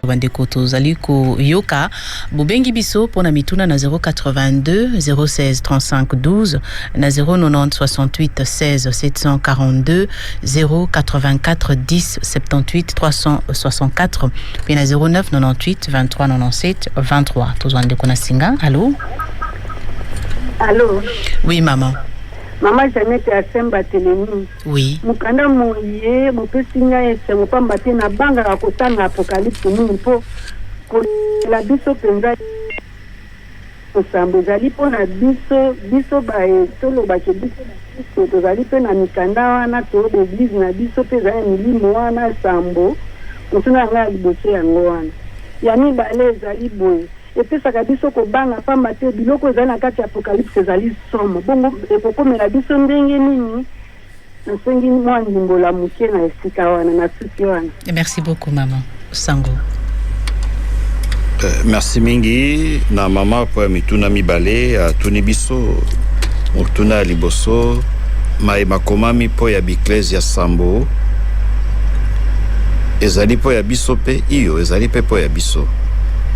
Bandeko tozali koyoka, bobengi biso mpona mituna na 082 016 35 12, na 090 68 16 742, 084 10 78 364 mpe na 09 98 23 97 23. Tozwa ndeko na singa. Allo? Allo? Oui, maman. Mama Jeannette Asemba telemi. Oui. Mokanda moye mopesi ngai esengo, pamba te nabangaka kotanga Apocalypse mingi, mpo kolela biso mpenza losambo ezali mpo na biso. Biso baye tolobaki biso bakristo tozali mpe na mikanda wana to baeglise na biso mpe ezali na milimo wana sambo. Motuna ya ngai ya liboso yango wana. Ya mibale ezali boye: epesaka biso kobanga, pamba te biloko ezali na kati ya Apocalypse ezali somo. Bongo ekokomela biso ndenge nini? Nasengi mwa ndimbola moke na esika wana, na suki wana. Merci beaucoup, maman. Sango. Merci mingi na mama mpo ya mituna mibale atuni biso. Motuna ya liboso: maye makomami mpo ya biklezia ya sambo ezali mpo ya biso mpe? Iyo, ezali mpe mpo ya biso,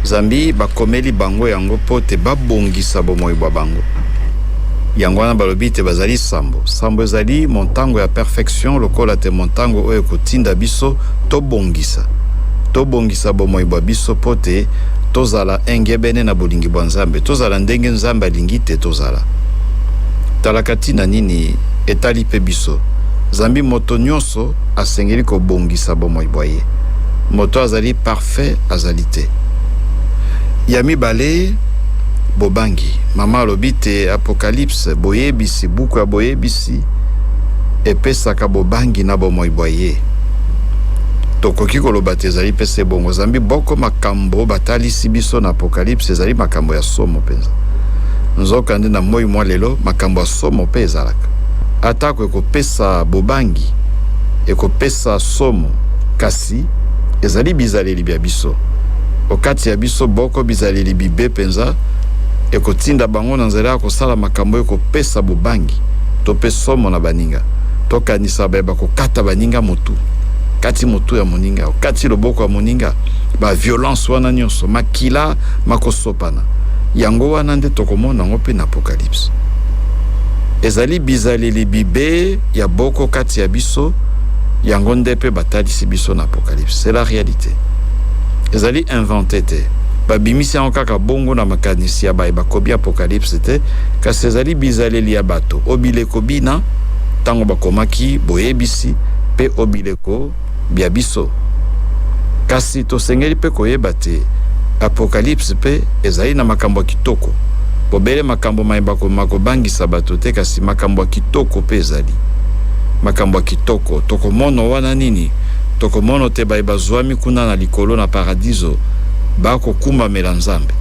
zambi bakomeli bango yango mpo te babongisa bomoi bwa bango. Yango wana balobi te bazali sambo. Sambo ezali montango ya perfection, lokola te montango oyo ekotinda biso tobongisa bomoi bwa biso mpo te tozala engebene na bolingi bwa Nzambe, tozala ndenge Nzambe alingi te tozala. Talaka ntina nini etali mpe biso, zambi moto nyonso asengeli kobongisa bomoi bwa ye. Moto azali parfait azali te. Ya mibale, bobangi. Mama alobi te Apocalypse, boyebisi, buku ya boyebisi epesaka bobangi na bomoi bwa ye. Tokoki koloba te ezali mpe se bongo, zambi boko makambo batalisi biso na Apocalypse ezali makambo ya somo mpenza. Nzoka nde na moi mwa lelo makambo ya somo mpe ezalaka. Atako ekopesa bobangi, ekopesa somo, kasi ezali bizaleli bya biso. Okati ya biso boko bizaleli bibe mpenza ekotinda bango na nzela ya kosala makambo ekopesa bobangi to mpe somo na baninga. Tokanisa baye bakokata baninga motu, kati motu ya moninga, okati loboko ya moninga, baviolence wana nyonso, makila makosopana. Yango wana nde tokomona yango mpe na Apocalypse. Ezali bizaleli bibe ya boko kati ya biso, yango nde mpe batalisi biso na Apocalypse. C'est la réalité, ezali inventé te, babimisi yango kaka bongo na makanisi ya baye bakobi Apocalypse te, kasi ezali bizaleli ya bato o bileko bina ntango bakomaki boyebisi mpe o bileko bya biso. Kasi tosengeli mpe koyeba te Apocalypse mpe ezali na makambo ya kitoko. Bobele makambo maye makobangisa bato te, kasi makambo ya kitoko mpe ezali. Makambo ya kitoko tokomono wana nini? Tokomono te baye bazwami kuna na likolo na paradiso bakokumbamela Nzambe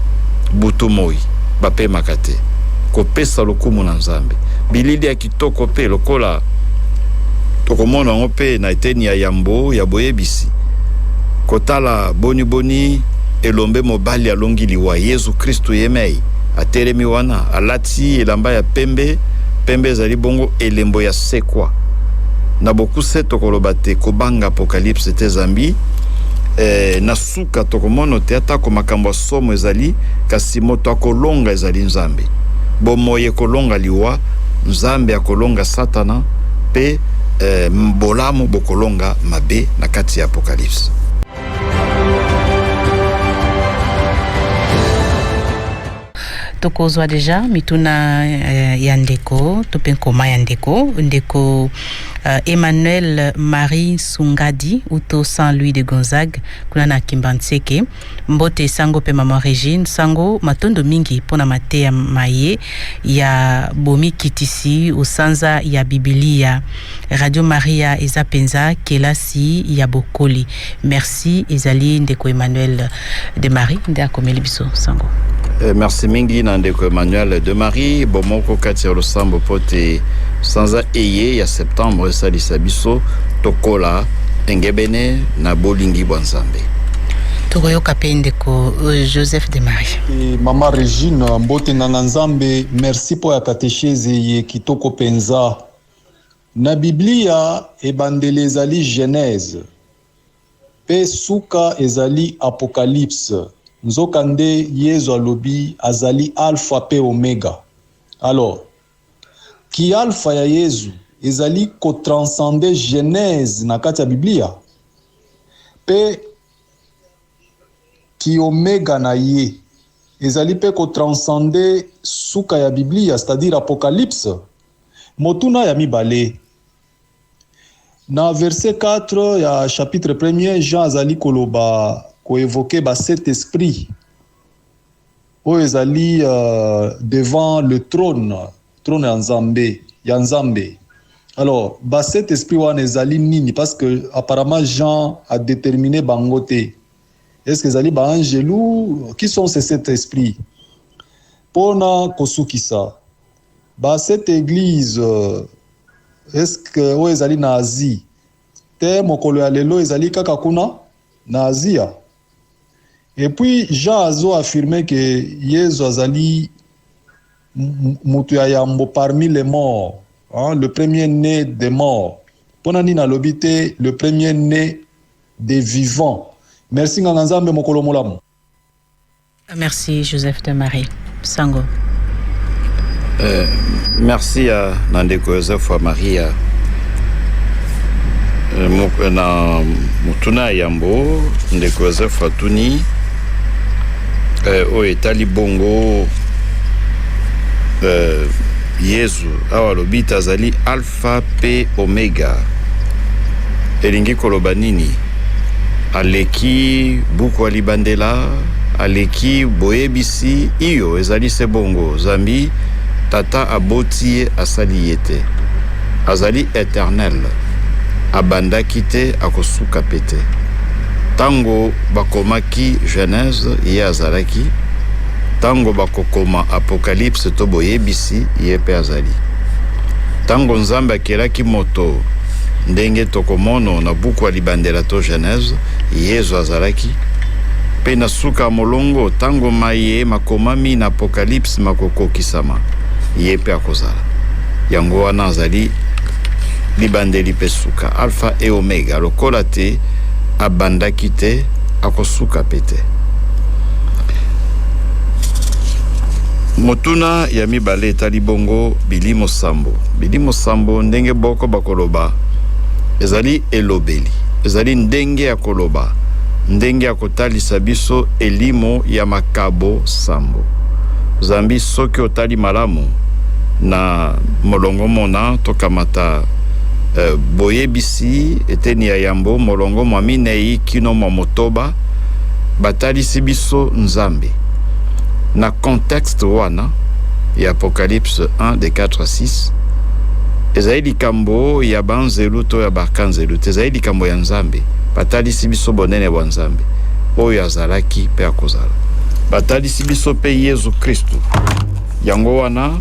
butu moi, bapemaka te kopesa lokumu na Nzambe. Bilili ya kitoko mpe lokola tokomona yango mpe na eteni ya yambo ya boyebisi, kotala boniboni elombe mobali alongi liwa, Yesu Kristu ye mei atelemi wana, alati elamba ya pembe. Pembe ezali bongo elembo ya sekwa. Na bokuse tokoloba te kobanga Apocalypse te, zambi na suka tokomono te atako makambo ya somo ezali, kasi moto akolonga ezali Nzambe. Bomoi ekolonga liwa, Nzambe akolonga Satana mpe bolamu bokolonga mabe na kati ya Apocalypse. Tokozwa deja mituna ya ndeko to mpe nkoma ya ndeko. Ndeko Emmanuel Marie Sungadi uto Saint Louis de Gonzague kuna na Kimbanseke: mbote sango mpe mama Regine. Sango, matondo mingi mpona mateya maye ya bomikitisi osanza ya Bibilia. Radio Maria eza mpenza kelasi ya bokoli. Merci. Ezali ndeko Emmanuel de Marie nde akomeli biso, sango. Merci mingi na ndeko Emmanuel de Marie. Bomoko kati ya losambo mpo te sanza eye ya septembre esalisa biso tokola engebene na bolingi bwa Nzambe. Tokoyoka mpe ndeko Joseph de Marie. E, mama Regine, mbote nganga Nzambe. Merci mpo ya catéchèse ye kitoko mpenza. Na Biblia, ebandeli ezali Genèse. Mpe suka ezali Apocalypse. Nzokande Yezu alobi azali Alpha mpe Omega. Alors, ki Alpha ya Yezu ezali ko transcender Genèse na kati ya Biblia? Mpe ki Omega na ye ezali mpe ko transcender suka ya Biblia, c'est-à-dire Apocalypse? Motuna ya mibale. Na verset 4 ya chapitre premier, Jean azali koloba ko evoquer ba sept esprits oyo ezali devant le trône, trône ya Nzambe, ya Nzambe. Alors, ba sept esprits wana ezali nini? Parce que apparemment Jean a déterminé bango te. Est-ce que ezali ba angelu? Qui sont ces sept esprits? Pona kosukisa, ba sept églises, est-ce que oyo ezali na Asie te, mokolo ya lelo ezali kaka kuna na Asia? Et puis Jean azo affirmer que Yesu azali mutu ya yambo parmi les morts, hein, le premier né des morts. Pona nini alobi te le premier né des vivants? Merci nganga Nzambe, mokolo molamu. Merci Joseph de Marie. Sango. Merci na ndeko Joseph wa Maria. Na motuna ya yambo ndeko Joseph atuni oyo etali bongo Yezu awa alobi te azali Alpha pe Omega, elingi koloba nini? Aleki buku ya libandela, aleki boyebisi? Iyo, ezali se bongo, zambi Tata aboti ye, asali ye te. Azali éternel, abandaki te, akosuka pe te. Tango bakomaki Genèse, ye azalaki. Tango bakokoma Apocalypse to boyebisi, ye pe azali. Tango Nzambe akelaki moto, ndenge tokomono na buku ya libandela to Genèse, Yezu azalaki. Pe na suka ya molongo, tango maye makomami na Apocalypse makokokisama, ye pe akozala. Yango wana azali libandeli pe suka, Alpha et Omega. Lokola te abandaki te, akosuka pe te. Motuna ya mibale etali bongo bilimo sambo. Bilimo sambo, ndenge boko bakoloba, ezali elobeli, ezali ndenge ya koloba, ndenge ya kotalisa biso elimo ya makabo sambo. Zambi soki otali malamu na molongo mona, tokamata boyebisi eteni ya yambo, molongo mwa minei kino mwa motoba, batalisi biso Nzambe na contexte wana ya Apocalypse 1 de 4 à 6. Ezali likambo ya banzelu to ya bakanzelu te, ezali likambo ya Nzambe. Batalisi biso bonene bwa Nzambe oyo azalaki pe akozala. Batalisi biso pe Yezu Kristu. Yango wana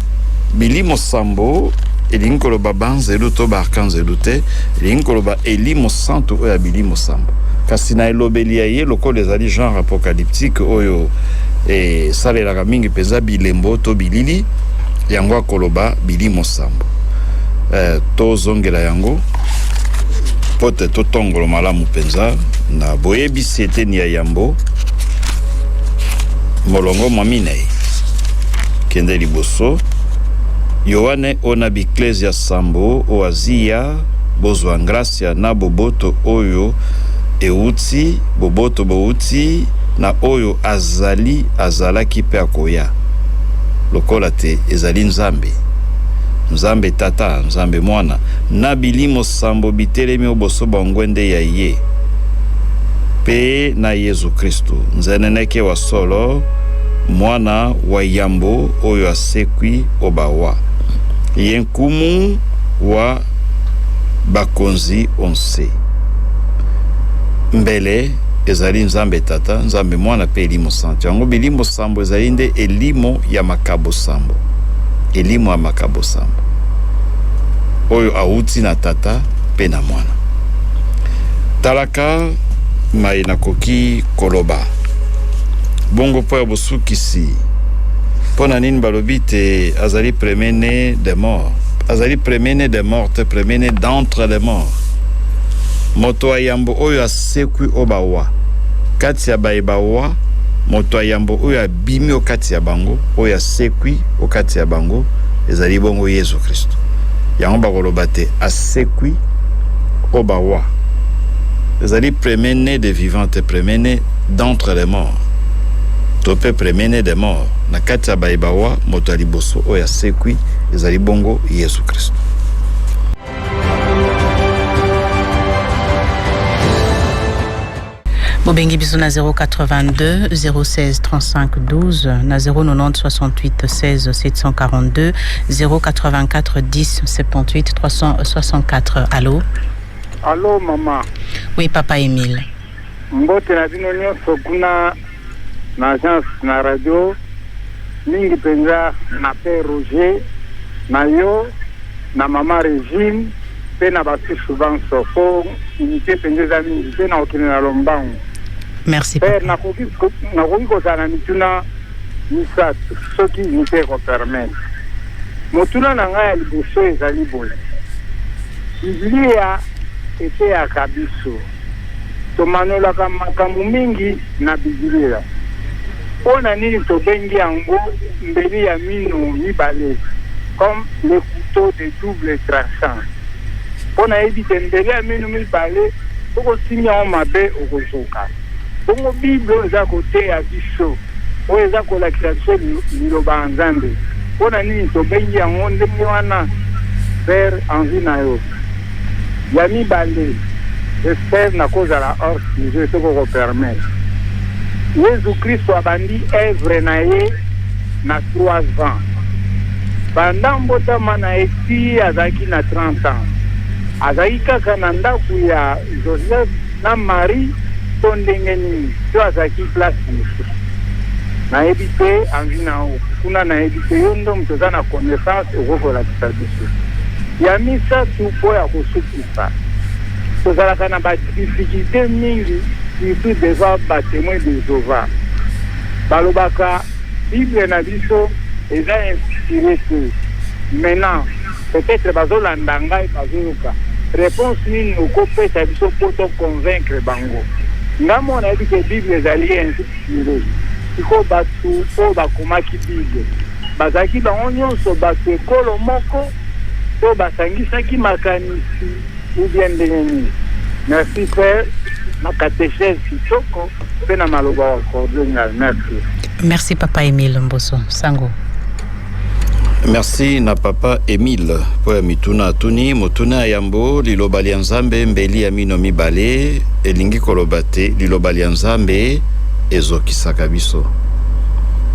bilimo sambo elingi koloba banzelu to baarkanzelu te, elingi koloba elimo santu oyo ya bilimo sambo. Kasi na elobeli ya ye, lokola ezali genre apocalyptique oyo esalelaka mingi mpenza bilembo to bilili, yango akoloba bilimo sambo. Tozongela yango mpo te totongolo malamu mpenza na boyebisi eteni ya yambo, molongo mwa minei kende liboso. Yoane ona biklesia sambo o Azia, bozwa ngrasia na boboto oyo euti, boboto bouti na oyo azali, azalaki mpe akoya, lokola te ezali Nzambe, Nzambe Tata, Nzambe Mwana, na bilimo sambo bitelemi o boso bwa ngwende ya ye, mpe na Yezu Kristu, nzeneneke wa solo, Mwana wa yambo oyo asekwi o bawa, ye nkumu wa bakonzi o nse. Mbele ezali Nzambe Tata, Nzambe Mwana mpe Elimo Santu. Yango bilimo sambo ezali nde elimo ya makabo sambo, elimo ya makabo sambo oyo awuti na Tata mpe na Mwana. Talaka maye nakoki koloba bongo mpo ya bosukisi. Mpo na nini balobi te azali premier né de mort? Azali premier né de mort te, premier né d'entre les morts. Moto wa yambo oyo asekwi o bawa kati ya baye bawa, moto wa yambo oyo abimi o kati ya bango, oyo asekwi o kati ya bango, ezali bongo Yezu Kristo. Yango bakoloba te asekwi o bawa. Ezali premier né de vivant te, premier né d'entre les morts to mpe premier né de morts. Na kati ya baye bawa, moto ya liboso oyo asekwi ezali bongo Yezu Kristo. Bobengi biso na 082 016 35 12, na 090 68 16 742, 084 10 78 364. Allo? Allo mama. Oui, papa Emile. Mbote na bino nyonso kuna na agence na radio, mingi mpenza na Père Roger, na yo na mama Regine mpe na basusu banso, mpo unité mpenza eza mingi mpe na kokende na lombangu. Merci. Père, nakoki kozala na mituna misato soki unité ekopermettre. Motuna na ngai ya liboso ezali boye: Biblia eteyaka biso, tomanolaka makambo mingi na Biblia, mpo na nini tobengi yango mbeli ya mino mibale, comme le couteau de double tranchant? Mpo nayebi te, mbeli ya mino mibale, soki osimbi yango mabe, okozoka. Bongo Bible oyo eza koteya biso, oyo eza kolakisa biso liloba ya Nzambe, mpo na nini tobengi yango ndenge wana? Père, envie na yo. Ya mibale, j'espère nakozala hors sujet soki okopermettre. Yezu Kristo abandi œuvre na ye na 3 ans. Banda mbotama na ye ti azalaki na 30 ans, azalaki kaka na ndako ya Joseph na Marie to ndenge nini, to azalaki place mosusu? Nayebi te, envie na kuna nayebi te. Yo ndo moto oza na connaissance, okoki kolakisa biso. Ya misato, mpo ya kosukisa, tozalaka na badifficulté mingi, surtout devant batémoin de Jéhovah. Balobaka Bible na biso eza inspiré te. Maintenant, peut-être bazolanda ngai, bazoyoka, réponse nini okopesa biso mpo toconvaincre bango? Nga mo nayebi ke Bible ezali inspiré. Sikoyo bato oyo bakomaki Bible bazalaki bango nyonso bato ekolo moko to basangisaki makanisi ou bien ndenge nini? Merci frère na catéchèse kitoko mpe na maloba wa accordé ngai. Merci. Merci, papa Emile Mboso. Sango. Merci na papa Emile mpo ya mituna atuni. Motuna ya yambo, liloba lia Nzambe mbeli ya mino mibale, elingi koloba te liloba lia Nzambe ezokisaka biso.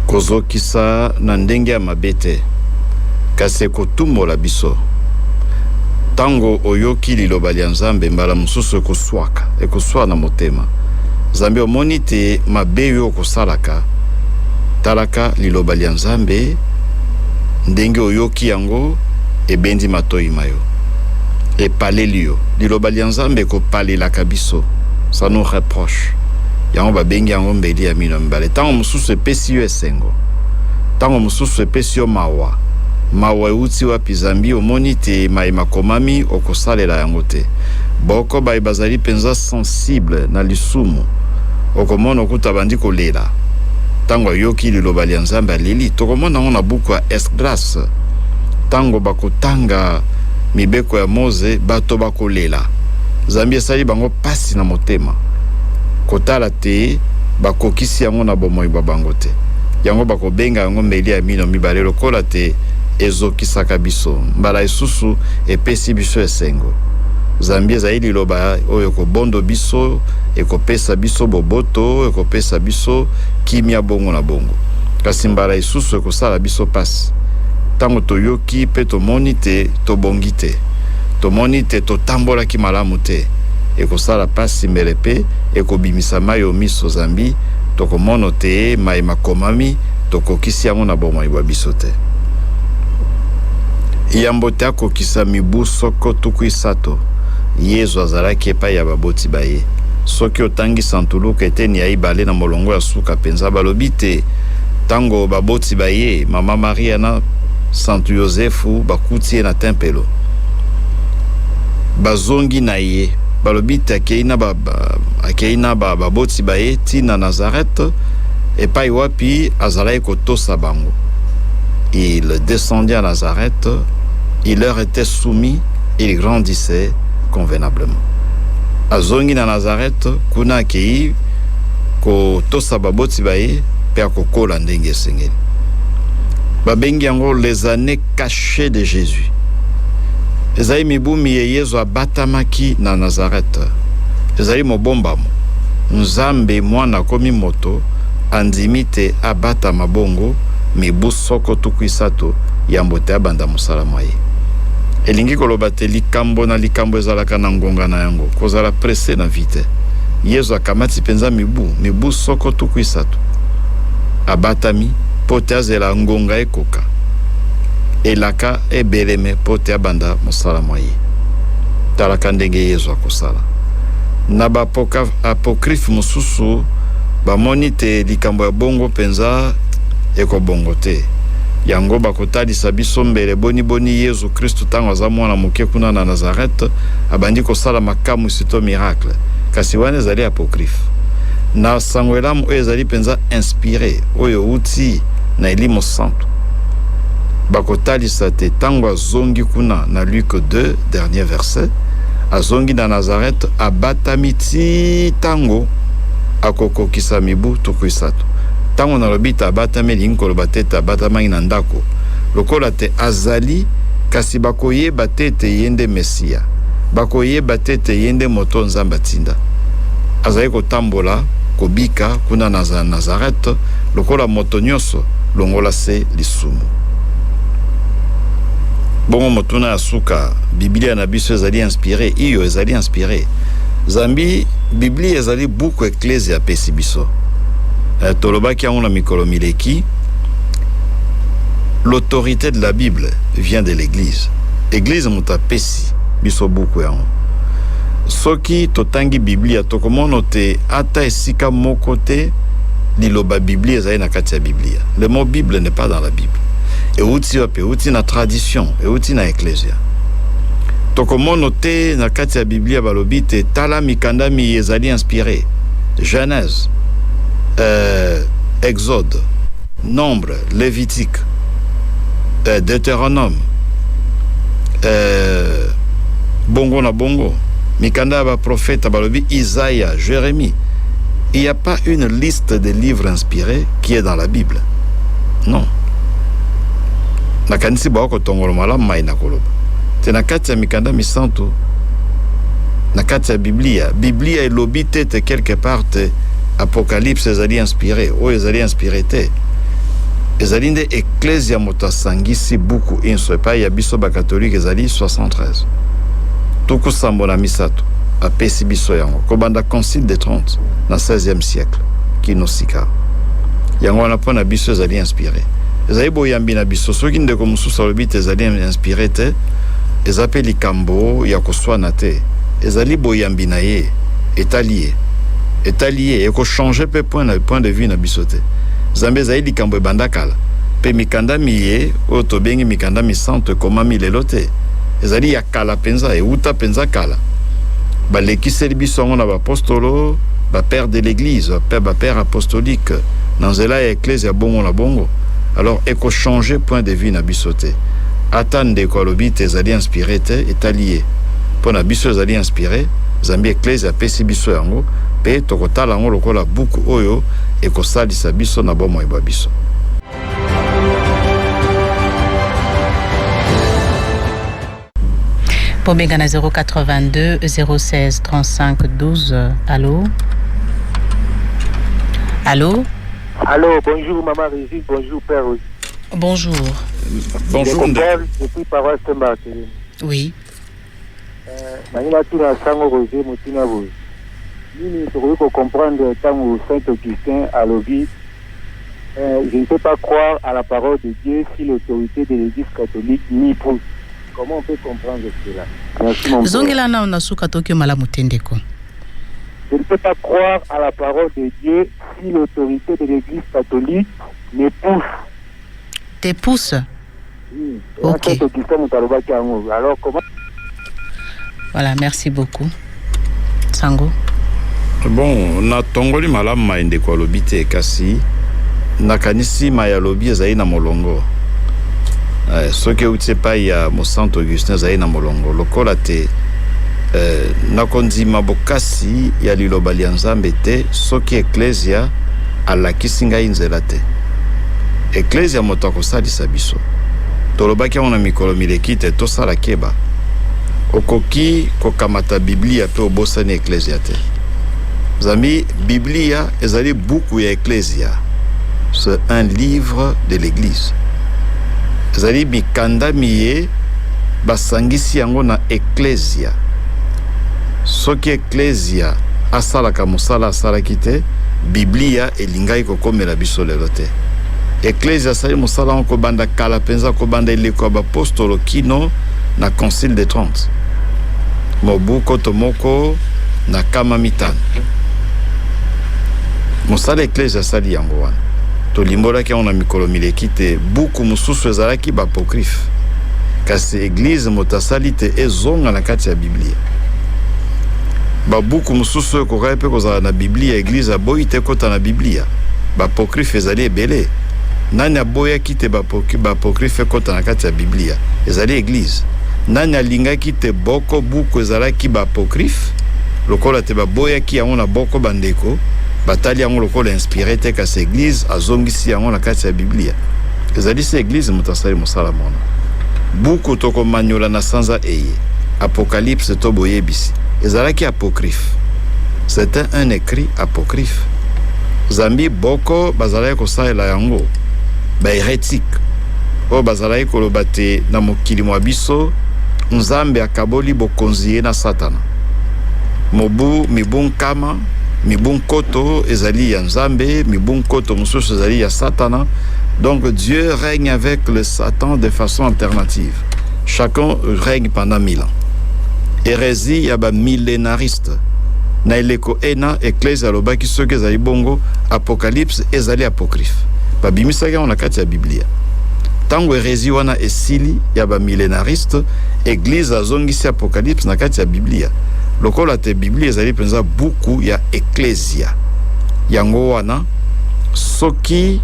Kozokisa na ndenge ya mabe te, kasi ekotumbola biso. Ntango oyoki liloba lia Nzambe, mbala mosusu ekoswaka, ekoswa na motema, Nzambe omoni te mabe oyo okosalaka. Talaka liloba lia Nzambe, ndenge oyoki yango ebendi matoi ma yo, epaleli yo. Liloba lia Nzambe ekopalelaka biso, ça nous reproche. Yango babengi yango mbeli ya mino mibale. Ntango mosusu epesi yo esengo, ntango mosusu epesi yo mawa. Mawa euti wapi? Zambi omoni te mai makomami okosalela yango te. Boko baye bazali mpenza sensible na lisumu, okomona okuta bandi kolela ntango ayoki liloba lia Nzambe, aleli. Tokomona yango na buku ya Esdras, ntango bakotanga mibeko ya Moze, bato bakolela zambi esali bango pasi na motema kotala te bakokisi yango na bomoi bwa bango te. Yango bakobenga yango mbeli ya mino mibale, lokola te ezokisaka biso, mbala esusu epesi biso esengo, zambi ezali liloba oyo ekobondo biso, ekopesa biso boboto, ekopesa biso kimia, bongo na bongo. Kasi mbala esusu ekosala biso pasi ntango toyoki mpe tomoni te tobongi te, tomoni te totambolaki malamu te. Ekosala pasi, mbele mpe ekobimisa mai o miso, zambi tokomono te mai makomami tokokisi yango na bomoi bwa biso te. Yambo te akokisa mibu soko 30, Yezu azalaki epai ya baboti ba ye. Soki otangi Santuluka eteni ya ibale na molongo ya suka mpenza, balobi te ntango baboti ba ye, mama Maria na Santu Yozefu, bakuti ye na tempelo, bazongi na ye. Balobi te akei na ba, ba, akei na ba, baboti ba ye ti na Nazareth, epai wapi azalaki kotosa bango. Il descendit à Nazareth, il leur était soumis, il grandissait convenablement. Azongi na Nazareth, kuna akei kotosa baboti ba ye mpe akokola ndenge esengeli. Babengi yango les années cachées de Jésus. Ezali mibu miye Yezu abatamaki na Nazareth. Ezali mobombamo. Nzambe Mwana akomi moto, andimi te abatama bongo mibu soko tuku isato yambo te abanda mosala mwa ye. Elingi koloba te likambo na likambo ezalaka na ngonga na yango, kozala presse na vie te. Yezu akamati mpenza mibu, mibu soko tuku isato abatami mpo te azela ngonga ekoka, elaka ebeleme mpo te abanda mosala mwa ye. Talaka ndenge Yezu akosala. Na ba apocryphe mosusu bamoni te likambo ya bongo mpenza ekobongo te. Yango bakotalisa biso mbele boni boni Yezu Kristu ntango aza mwana moke kuna na Nazareth abandi kosala makamwisi to miracle. Kasi wana ezali apocryphe. Na sango elamu oyo ezali mpenza inspire, oyo euti na Elimo Santu, bakotalisa te ntango azongi kuna na Luc 2 dernier verset, azongi na Nazareth, abatami ti ntango akokokisa mibu tuku isato. Ntango nalobi te abatami, elingi koloba te ete abatamaki na ndako, lokola te azali, kasi bakoyeba te ete ye nde Mesia, bakoyeba te ete ye nde moto Nzambe atinda. Azali kotambola, kobika kuna na Nazareth lokola moto nyonso, longola se lisumu. Bongo motuna ya suka, Biblia na biso ezali inspire? Iyo, ezali inspire. Zambi Biblia ezali buku Eklezia apesi biso. Tolobaki yango na mikolo mileki. L'autorité de la Bible vient de l'Église. Église moto apesi biso buku yango. Soki totangi Biblia, tokomona te ata esika moko te liloba Biblia ezali na kati ya Biblia. Le mot Bible n'est pas dans la Bible. Euti wapi? Euti na tradition, euti na Ecclesia. Tokomona te na kati ya Biblia balobi te tala mikanda miye ezali inspiré. Genèse, Exode, Nombre, Lévitique, Deutéronome, bongo na bongo, mikanda ya baprofeta balobi Isaiah, Jérémie. Il n'y a pas une liste de livres inspirés qui est dans la Bible. Non. Nakanisi bawa kotongola malamu mai na koloba te na kati ya mikanda misantu, na kati ya Biblia. Biblia elobi te te quelque part te Apocalypse ezali inspiré, oyo ezali inspiré te. Ezali nde Ecclesia moto asangisi buku inso. Epai ya biso bakatolike ezali 73, 73, apesi biso yango kobanda Concile de Trente na 16e siècle kino sika. Yango wana mpo na biso ezali inspiré, ezali boyambi na biso. Soki ndeko mosusu alobi te ezali inspiré te, eza mpe likambo ya koswana te, ezali boyambi na ye, etali ye, etali ye, ekochange mpe point de vue na biso te. Zambi ezali likambo ebanda kala, mpe mikanda miye oyo tobengi mikanda misantu ekomami lelo te, ezali ya kala mpenza, euta mpenza kala. Balekiseli biso yango na bapostolo, bapère de l'Église, bapère apostolique, na nzela ya Ecclesia, bongo na bongo. Alors ekochange point de vue na biso te. Ata ndeko alobi te ezali inspiré te, etali ye. Mpo na biso ezali inspiré, zambi Ecclesia apesi biso yango, mpe tokotala yango lokola buku oyo ekosalisa biso na bomoi bwa biso. Bobenga na 082 016 35 12. Allô? Allô? Allô, bonjour Maman Régis, bonjour Père Roger. Bonjour. Bonjour. Père, depuis paroisse Saint-Barthélemy. Oui. Nangi natuna sango Roger motuna boye. Nini tokoki kocomprendre ntango Saint Augustin alobi je ne peux pas croire à la parole de Dieu si l'autorité de l'Église catholique m'y pousse? Comment on peut comprendre cela? Merci mon père. Zongela nao na suka, toki malamu te ndeko. Je ne peux pas croire à la parole de Dieu si l'autorité de l'Église catholique me pousse. Te pousse? Oui. Ok. Saint Augustin moto alobaki yango. Alors comment Voilà, merci beaucoup. Sango. Bon, natongoli malamu maye ndeko alobi te, kasi nakanisi maye alobi ezali na molongo. Eh, soki euti epai ya mosantu Augustin ezali na molongo lokola te eh, nakondima bokasi ya liloba lya Nzambe te soki eklezia alakisi ngai nzela te. Eklezia moto akosalisa biso. Tolobaki yango na mikolo mileki te tosala keba. Okoki kokamata Biblia mpe obosani eklezia te. Zambi Biblia ezali buku ya eklezia. C'est un livre de l'église. Ezali mikanda miye basangisi yango na eklezia. Soki eklezia asalaka mosala asalaki te, Biblia elingaki kokomela biso lelo te. Eklezia asali mosala yango kobanda kala mpenza, kobanda eleko ya bapostolo kino na Concile de Trente, mobu 1500. Mosala eklezia asali yango wana. Tolimbolaki yango na mikolo mileki te buku mosusu ezalaki baapocryphe, kasi eglize moto asali te ezonga na kati ya Biblia. Babuku mosusu oyo ekokaki mpe kozala na Biblia, eglize aboyi te ekota na Biblia. Baapocryphe ezali ebele. Nani aboyaki te baapocryphe ekota na kati ya Biblia? Ezali eglize. Nani alingaki te boko buku ezalaki baapocryphe? Lokola te baboyaki yango na boko bandeko, batali yango lokola inspiré te, kasi eglize azongisi yango na kati ya Biblia. Ezali se eglize moto asali mosala mona. Buku tokomanyola na sanza eye, Apocalypse to boyebisi, ezalaki apocryphe. C'était un écrit apocryphe. Zambi boko bazalaki kosalela yango ba hérétique oyo bazalaki koloba te na mokili mwa biso Nzambe akaboli bokonzi ye na Satana. Mobu mibu nkama mibu nkoto ezali ya Nzambe, mibu nkoto mosusu ezali ya Satana. Donc Dieu règne avec le Satan de façon alternative. Chacun règne pendant 1000 ans. Hérésie ya ba millénariste. Na eleko ena eklezia alobaki soki ezali bongo Apocalypse ezali apocryphe. Babimisaki yango na kati ya Biblia. Tango hérésie wana esili ya ba millénariste, eglise azongisi Apocalypse na kati ya Biblia. Lokola te Biblia ezali mpenza buku ya eklezia. Yango wana soki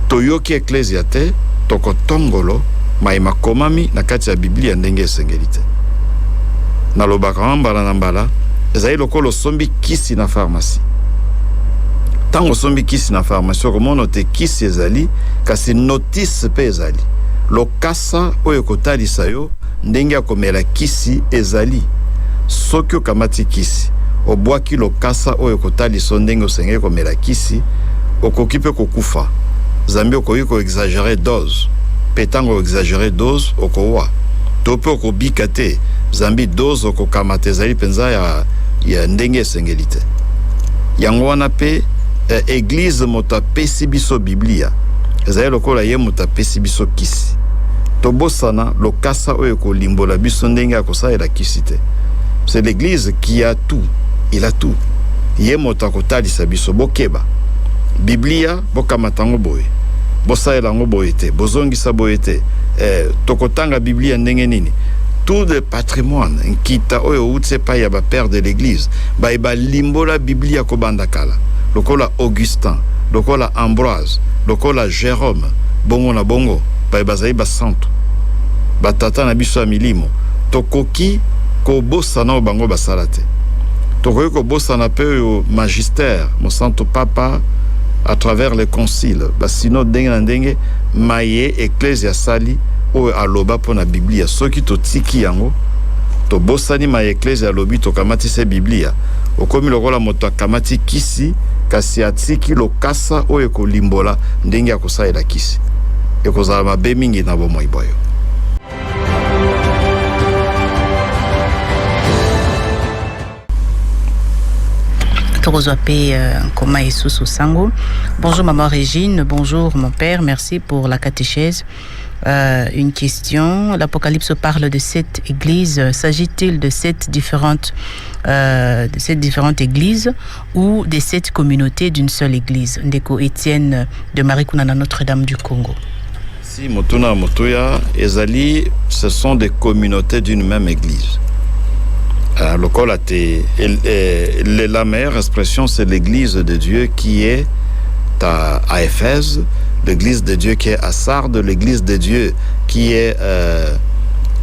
toyoki eklezia te, tokotongolo maye makomami na kati ya Biblia ndenge esengeli te. Nalobaka wana mbala na mbala, ezali lokola osombi kisi na pharmacie. Ntango osombi kisi na pharmacie, okomona te kisi ezali, kasi notice mpe ezali. Lokasa oyo ekotalisa yo ndenge ya komela kisi ezali. Soki okamati kisi, obwaki lokasa oyo ekotalisa yo ndenge osengeli komela kisi, okoki mpe kokufa. Zambi okoki koexagere dose, mpe ntango oexagere dose, okowa. To mpe okobika te, zambi dose okokamata ezali mpenza ya ndenge esengeli te. Yango wana mpe eglize moto apesi biso Biblia ezali lokola ye moto apesi biso kisi. Tobosana lokasa oyo ekolimbola biso ndenge ya kosalela kisi te. C'est l'église qui a tout, il a tout. Ye moto akotalisa biso, bokeba. Biblia bokamata yango boye, bosalela yango boye te, bozongisa boye te. Tokotanga Biblia ndenge nini? Tout le patrimoine nkita oyo outi epai ya ba père de l'église baye balimbola Biblia kobanda kala, lokola Augustin, lokola Ambroise, lokola Jérôme, bongo na bongo, baye bazali basantu, batata na biso ya milimo. Tokoki kobosana oyo bango basala te. Tokoki kobosana mpe oyo magistère mosantu papa à travers les conciles, basino ndenge na ndenge maye eklezia asali oyo aloba mpo na Biblia. Soki totiki yango, tobosani maye eklezia alobi, tokamati se Biblia, okomi lokola moto akamati kisi kasi atiki lokasa oyo ekolimbola ndenge ya kosalela kisi. Ekozala mabe mingi na bomoi bwa yo. Tokozwa pe nkoma esusu sango. Bonjour maman Régine, bonjour mon père, merci pour la catéchèse. Une question, l'Apocalypse parle de 7 églises, s'agit-il de 7 différentes, de 7 différentes églises ou des 7 communautés d'une seule église? Ndeko Étienne de Marie Kunana, Notre-Dame du Congo. Si motuna motuya ezali, ce sont des communautés d'une même église. Lokola te la meilleure expression, c'est l'église de Dieu qui est à Éphèse, l'église de Dieu qui est à Sardes, l'église de Dieu qui est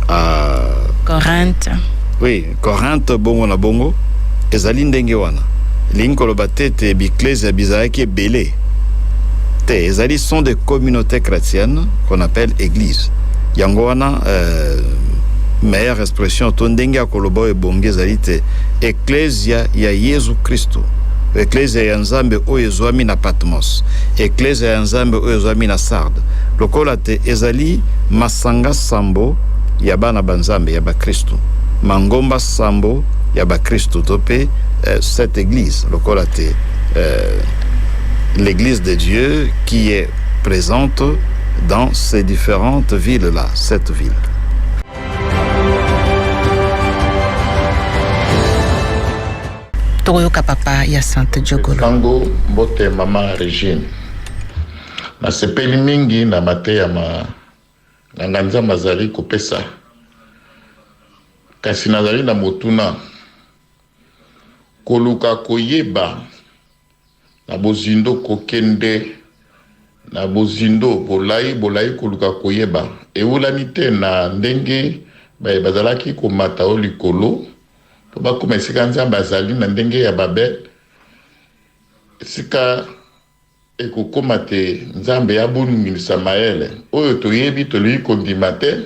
à Corinthe. Oui, Corinthe, bongo na bongo. Ezali ndenge wana. Elingi koloba te ete biklezia bizalaki ebele te, ezali sont des communautés chrétiennes qu'on appelle église. Yango wana meilleure expression to ndenge ya koloba oyo ebongi ezali te eklezia ya Yezu Kristo, eklezia ya Nzambe oyo ezwami na Patmos, eklezia ya Nzambe oyo ezwami na Sardes, lokola te ezali masanga sambo ya bana ba Nzambe ya bakristu, mangomba sambo ya bakristu to mpe cette église, lokola te l'église de Dieu qui est présente dans ces différentes villes-là, cette ville. Tokoyoka papa ya Sainte Jogolo. Sango, mbote mama Regine. Nasepeli mingi na mateya ma nganga Nzambe azali kopesa. Kasi nazali na motuna. Koluka koyeba na bozindo, kokende na bozindo, bolai bolai, koluka koyeba ewulami te na ndenge baye bazalaki komata o likolo mpo bakoma esika Nzambe azali na ndenge ya Babel, esika ekokoma te Nzambe abulungisa mayele oyo toyebi tolingi kondima te.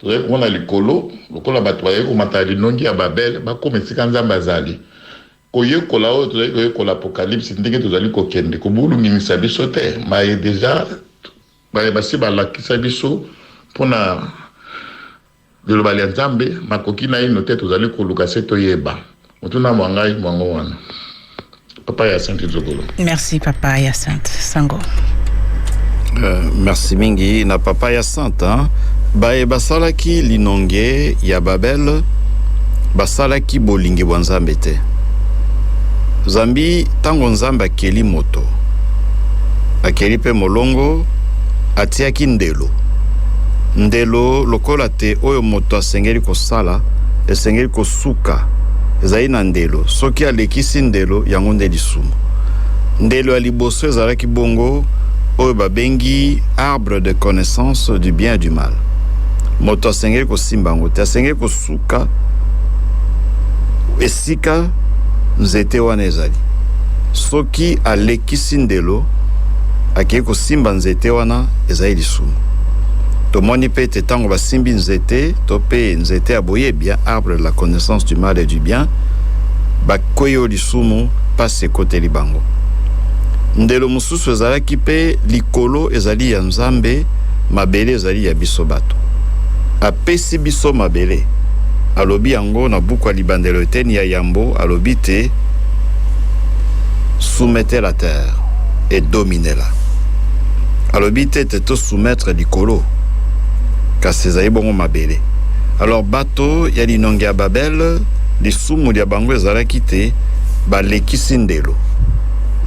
Tozali komona likolo lokola bato bazali komata linongi ya Babel bakoma esika Nzambe azali. Koyekola oyo tozali koyekola Apocalypse, ndenge tozali kokende kobulungisa biso te, maye deja baye basi balakisa biso mpona liloba lya Nzambe makoki naino te, tozali koluka se toyeba. Motuna mwa ngai mwango wana, papa ya Sainte Nzogolo. Merci papa ya Sainte Sango. Merci mingi na papa ya Sainte, hein? Baye basalaki linonge ya Babel basalaki bolingi bwa Nzambe te, zambi ntango Nzambe akeli moto, akeli mpe molongo, atiaki ndelo, ndelo lokola te oyo moto asengeli kosala, esengeli kosuka, ezali na ndelo. Soki alekisi ndelo, yango nde lisumu. Ndelo ya liboso ezalaki bongo oyo babengi arbre de connaissance du bien et du mal. Moto asengeli kosimba yango te, asengeli kosuka esika nzete wana ezali. Soki alekisi ndelo, akei kosimba nzete wana, ezali lisumu. Tomoni mpe ete ntango basimbi nzete to mpe nzete ya boyebi, arbre de la connaissance du mal et du bien, bakwei oyo lisumu, pasi ekoteli bango. Ndelo mosusu ezalaki mpe likolo ezali ya Nzambe, mabele ezali ya biso bato. Apesi biso mabele, alobi yango na buku ya libandelo eteni ya yambo, alobi te soumettez la terre et dominez-la. Alobi te ete tosoumettre likolo, kasi ezali bongo mabele. Alors bato ya linongi ya Babel, lisumu lya bango ezalaki te balekisi ndelo.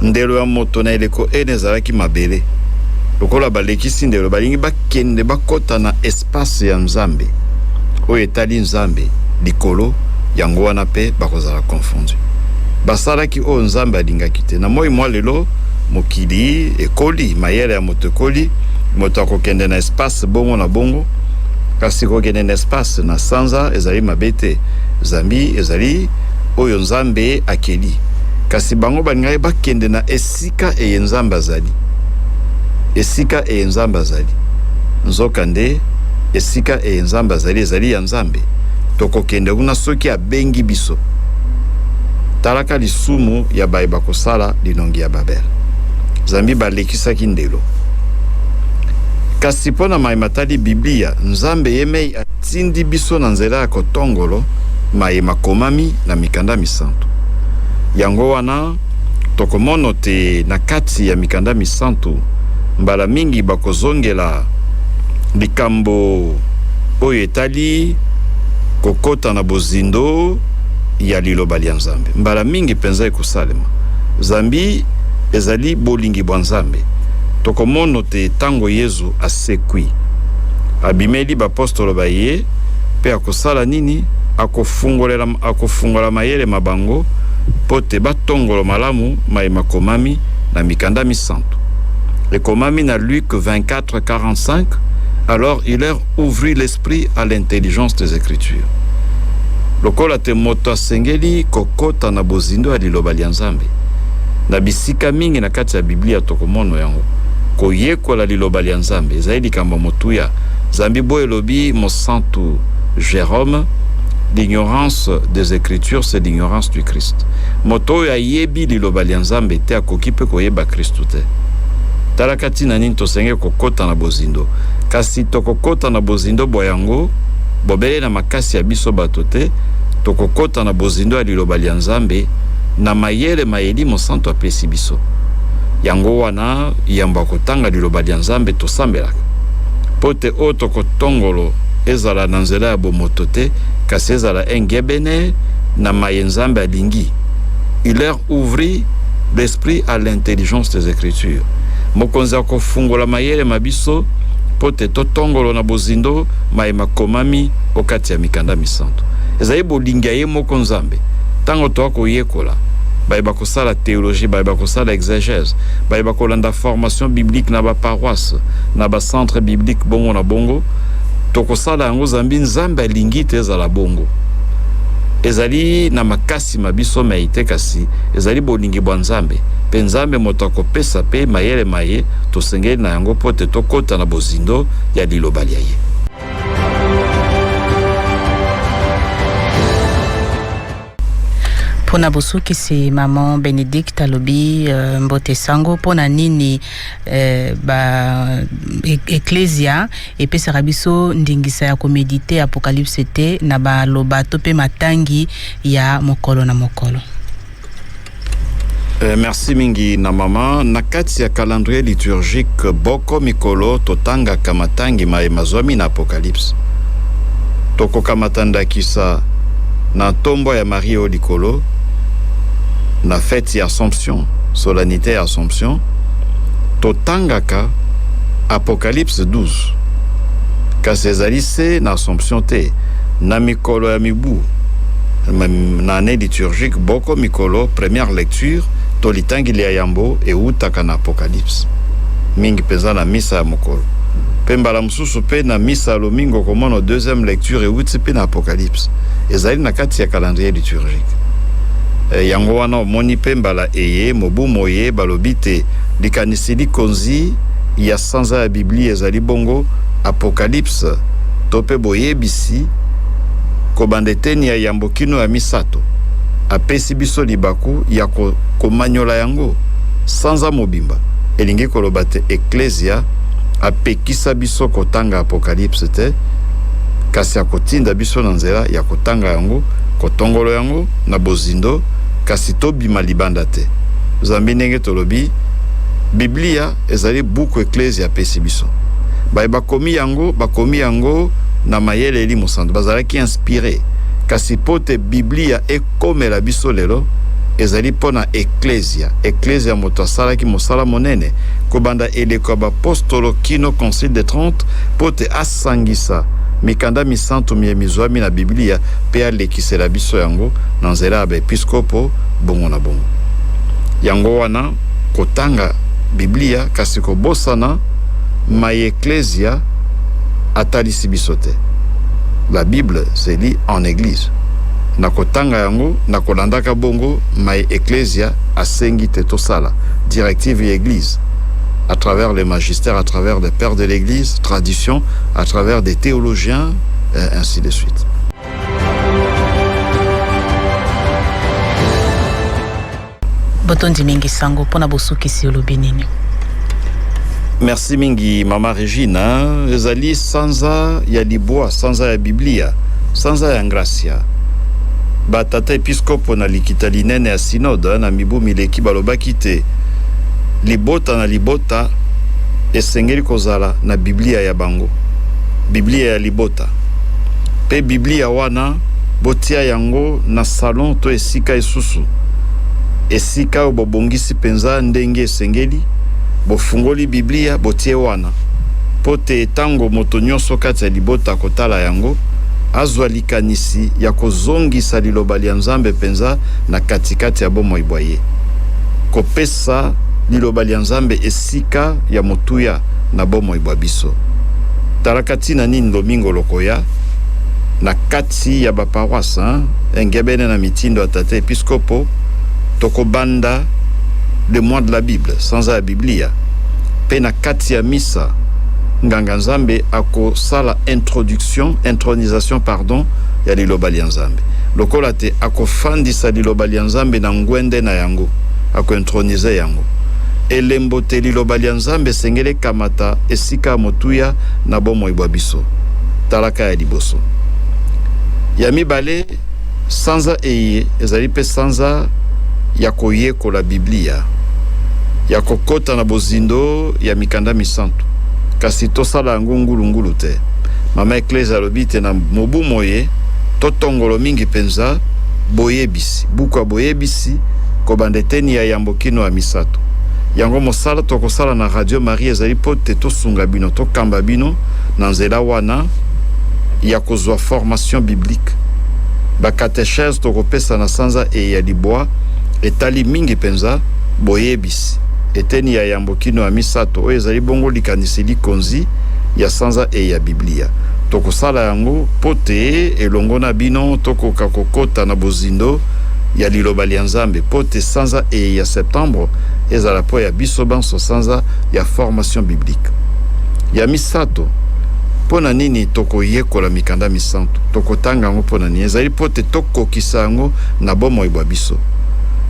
Ndelo ya moto na eleko ene ezalaki mabele. Lokola balekisi ndelo, balingi bakende bakota na espace ya Nzambe oyo etali Nzambe likolo, yango wana mpe bakozala confondu. Basalaki oyo Nzambe alingaki te. Na moi mwa lelo, mokili ekoli, mayele ya moto ekoli, moto akokende na espace bongo na bongo, kasi kokende na espace na sanza ezali mabe te, zambi ezali oyo Nzambe akeli. Kasi bango balingaki bakende na esika eye Nzambe azali, esika eye Nzambe azali. Nzokande esika eye Nzambe azali ezali ya Nzambe. Tokokende kuna soki abengi biso. Talaka lisumu ya baye bakosala linongi ya Babel, zambi balekisaki ndelo. Kasi mpo na maye matali Biblia, Nzambe ye mei atindi biso na nzela ya kotongolo maye makomami na mikanda misantu. Yango wana tokomono te na kati ya mikanda misantu mbala mingi bakozongela likambo oyo etali kokota na bozindo ya liloba lya Nzambe. Mbala mingi mpenza ekosalema, zambi ezali bolingi bwa Nzambe. Tokomono te ntango Yezu asekwi, abimeli bapostolo ba ye, mpe akosala nini? Akofungolela, akofungola mayele ma bango mpo te batongolo malamu maye makomami na mikanda misantu. Ekomami na Luc 24, 45, Alors il leur ouvrit l'esprit à l'intelligence des Écritures. Lokola te moto asengeli kokota na bozindo ya liloba lya Nzambe. Na bisika mingi na kati ya Biblia tokomono yango. Koyekola liloba lya Nzambe ezali likambo ya motuya, zambi bo elobi mosantu Jerome, L'ignorance des Ecritures, c'est l'ignorance du Christ. Moto oyo ayebi liloba lya Nzambe te akoki mpe koyeba Kristu te. Talaka ntina nini tosengeli kokota na bozindo. Kasi tokokota na bozindo bwa yango bobele na makasi ya biso bato te, tokokota na bozindo ya liloba lya Nzambe na mayele ma Elimo Santu apesi biso. Yango wana, yambo ya kotanga liloba lya Nzambe, tosambelaka mpo te oyo tokotongolo ezala na nzela ya bomoto te, kasi ezala engebene na maye Nzambe alingi. Il leur ouvrit l'esprit à l'intelligence des Ecritures. Mokonzi akofungola mayele ma biso mpo te totongolo na bozindo maye makomami o kati ya mikanda misantu. Ezali bolingi ya ye moko Nzambe. Ntango toa koyekola, baye bakosala theologie, baye bakosala exegèse, baye bakolanda formation biblique na ba paroisse, na ba centre biblique, bongo na bongo, tokosala yango zambi Nzambe alingi te ezala bongo. Ezali na makasi ma biso mei te, kasi ezali bolingi bwa Nzambe, mpe Nzambe moto akopesa mpe mayele maye tosengeli na yango mpo te tokota na bozindo ya liloba lya ye. Mpo na bosukisi, maman Benedicte alobi mbote sango, mpo na nini ba eklezia epesaka biso ndingisa ya komedite Apocalypse te na baloba to mpe matangi ya mokolo na mokolo? Merci mingi na mama. Na kati ya calendrier liturgique boko mikolo totangaka matangi maye mazwami na Apocalypse. Tokokamata ndakisa na ntombo ya Marie o likolo na fete ya Assomption, solennité ya Assomption, totangaka Apocalypse 12. Kasi ezali se na Assomption te, na mikolo ya mibu na année liturgique boko mikolo première lecture to litangi lia yambo ewutaka na Apocalypse, mingi mpenza na misa ya mokolo, mpe mbala mosusu mpe na misa ya lomingo okomono deuxième lecture ewuti mpe na Apocalypse. Ezali na kati ya calendrier liturgique. Yango wana omoni mpe mbala eye mobu moye balobi te likanisi likonzi ya sanza ya Biblia ezali bongo Apocalypse to mpe boyebisi kobanda eteni ya yambo kino ya misato. Apesi biso libaku ya komanyola yango sanza mobimba. Elingi koloba te Eklezia apekisa biso kotanga Apocalypse te, kasi akotinda biso na nzela ya kotanga yango, kotongolo yango na bozindo, kasi tobima libanda te. Zambi ndenge tolobi, Biblia ezali buku Eklezia apesi biso. Baye bakomi yango, bakomi yango na mayele Elimo Santu, bazalaki inspire. Kasi mpo te Biblia ekomela biso lelo, ezali mpo na Eklezia. Eklezia moto asalaki mosala monene kobanda eleko ya bapostolo kino Concile de Trente mpo te asangisa mikanda misantu miye mizwami na Biblia mpe alekisela biso yango na nzela ya baepiskopo, bongo na bongo. Yango wana kotanga Biblia kasi kobosana maye Eklezia atalisi biso te. La Bible se lit en eglise. Na kotanga yango, na kolandaka bongo maye Eklezia asengi te tosala, directive ya Eglise, à travers le magistère, à travers les pères de l'Eglise, tradition, à travers des théologiens, ainsi de suite. Botondi mingi sango mpona bosukisi, olobi nini? Merci mingi mama Regine. Ezali sanza ya libwa, sanza ya Biblia, sanza ya ngrasia. Batata episkopo na likita linene ya synode na mibu mileki balobaki te libota na libota esengeli kozala na Biblia ya bango, Biblia ya libota. Pe Biblia wana botia yango na salon to esika esusu, esika oyo bobongisi penza ndenge esengeli, bofungoli Biblia botie wana, mpo te tango moto nyonso kati ya libota akotala yango, Azwa likanisi ya kozongisa Liloba lya Nzambe mpenza na katikati ya bomoi bwa ye. Kopesa Liloba lya Nzambe esika ya motuya na bomoi bwa biso. Talaka ntina nini lomingo lokoya na kati ya ba paroisse, engebene na mitindo ya Tata Episkopo, tokobanda le mois de la Bible, sanza ya Biblia, mpe na kati ya misa, Nganga Nzambe akosala introduction, intronisation pardon, ya Liloba lya Nzambe. Lokola te akofandisa Liloba lya Nzambe na ngwende na yango, ako introniser yango. Elembo te Liloba lya Nzambe esengeli ekamata esika ya motuya na bomoi bwa biso. Talaka ya liboso. Ya mibale, sanza eye ezali mpe sanza ya koyekola Biblia, ya kokota na bozindo ya mikanda misantu. Kasi tosala yango ngulu-ngulu te. Mama Eklezia alobi te na mobu moye, totongolo mingi mpenza Boyebisi, buku ya Boyebisi, kobanda eteni ya yambo kino ya misato. Yango mosala tokosala na Radio Maria ezali mpo te tosunga bino, tokamba bino na nzela wana ya kozwa formation biblique. Ba catechèses tokopesa na sanza eye ya libwa etali mingi mpenza Boyebisi, eteni ya yambo kino ya misato, oyo ezali bongo likanisi likonzi ya sanza eye ya Biblia. Tokosala yango mpo te elongo na bino tokoka kokota na bozindo ya Liloba lya Nzambe, mpo te sanza eye ya septembre ezala mpo ya biso banso sanza ya formation biblique. Ya misato, mpo na nini tokoyekola mikanda misantu? Tokotanga yango mpo na nini? Ezali mpo te tokokisa yango na bomoi bwa biso.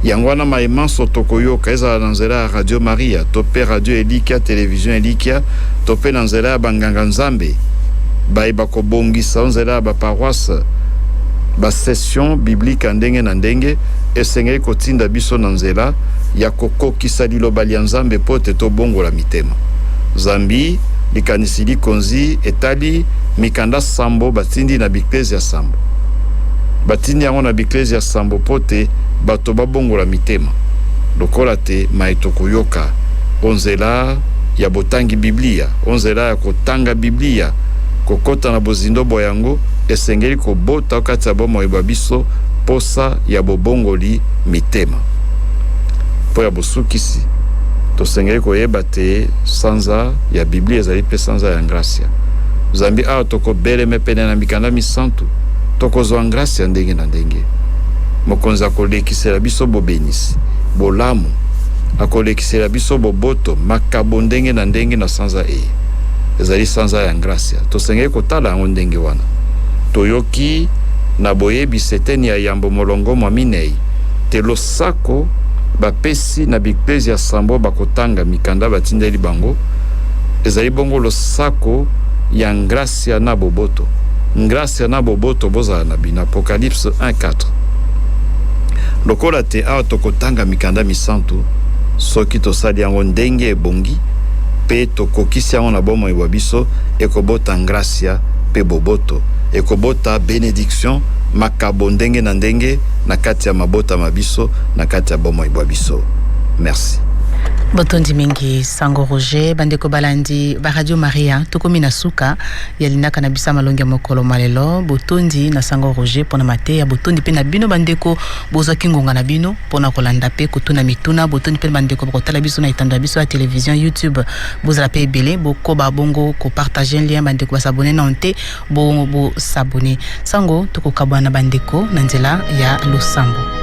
Yango wana maye manso tokoyoka, ezala na nzela ya Radio Maria, to mpe Radio Elikya, Television Elikya, to mpe na nzela ya banganga Nzambe baye bakobongisa o nzela ya ba paroisse ba sessions bibliques ya ndenge na ndenge, esengeli kotinda biso na nzela ya kokokisa Liloba lya Nzambe mpo te tobongola mitema. Zambi likanisi likonzi etali mikanda sambo batindi na biklezia sambo. Batindi yango na biklezia sambo mpo te bato babongola mitema, lokola te maye tokoyoka o nzela ya botangi Biblia, o nzela ya kotanga Biblia, kokota na bozindo bwa yango, esengeli kobota o kati ya bomoi bwa biso mposa ya bobongoli mitema. Mpo ya bosukisi, tosengeli koyeba te sanza ya Biblia ezali mpe sanza ya ngrasia. Zambi awa tokobeleme pene na mikanda misantu, tokozwa ngrasia ndenge na ndenge. Mokonzi akolekisela biso bobenisi, bolamu, akolekisela biso boboto, makabo ndenge na ndenge na sanza eye. Ezali sanza ya ngrasia. Tosengeli kotala yango ndenge wana. Toyoki na boyebisi eteni ya yambo molongo mwa minei te losako bapesi na biklezia sambo bakotanga mikanda batindeli bango, ezali bongo losako ya ngrasia na boboto. Ngrasia na boboto bozala na bino. Apocalypse 1, 4. Lokola te awa tokotanga mikanda misantu, soki tosali yango ndenge ebongi mpe tokokisi yango na bomoi bwa biso, ekobota ngrasia mpe boboto, ekobota benediction, makabo ndenge na ndenge na kati ya mabota ma biso, na kati ya bomoi bwa biso. Merci. Botondi mingi Sango Roger. Bandeko balandi ba Radio Maria, tokomi na suka ya linaka na biso ya malongi ya mokolo mwa lelo. Botondi na Sango Roger mpo na mateya, botondi mpe na bino bandeko bozwaki ngonga na bino mpo na kolanda mpe kotuna mituna, botondi mpe na bandeko bakotala biso na etando ya biso ya television YouTube. Bozala mpe ebele, bokoba bongo ko partager lien, bandeko ba s'abonner nano te, bongo bo s'abonner. Sango, tokokabwana na bandeko na nzela ya losambo.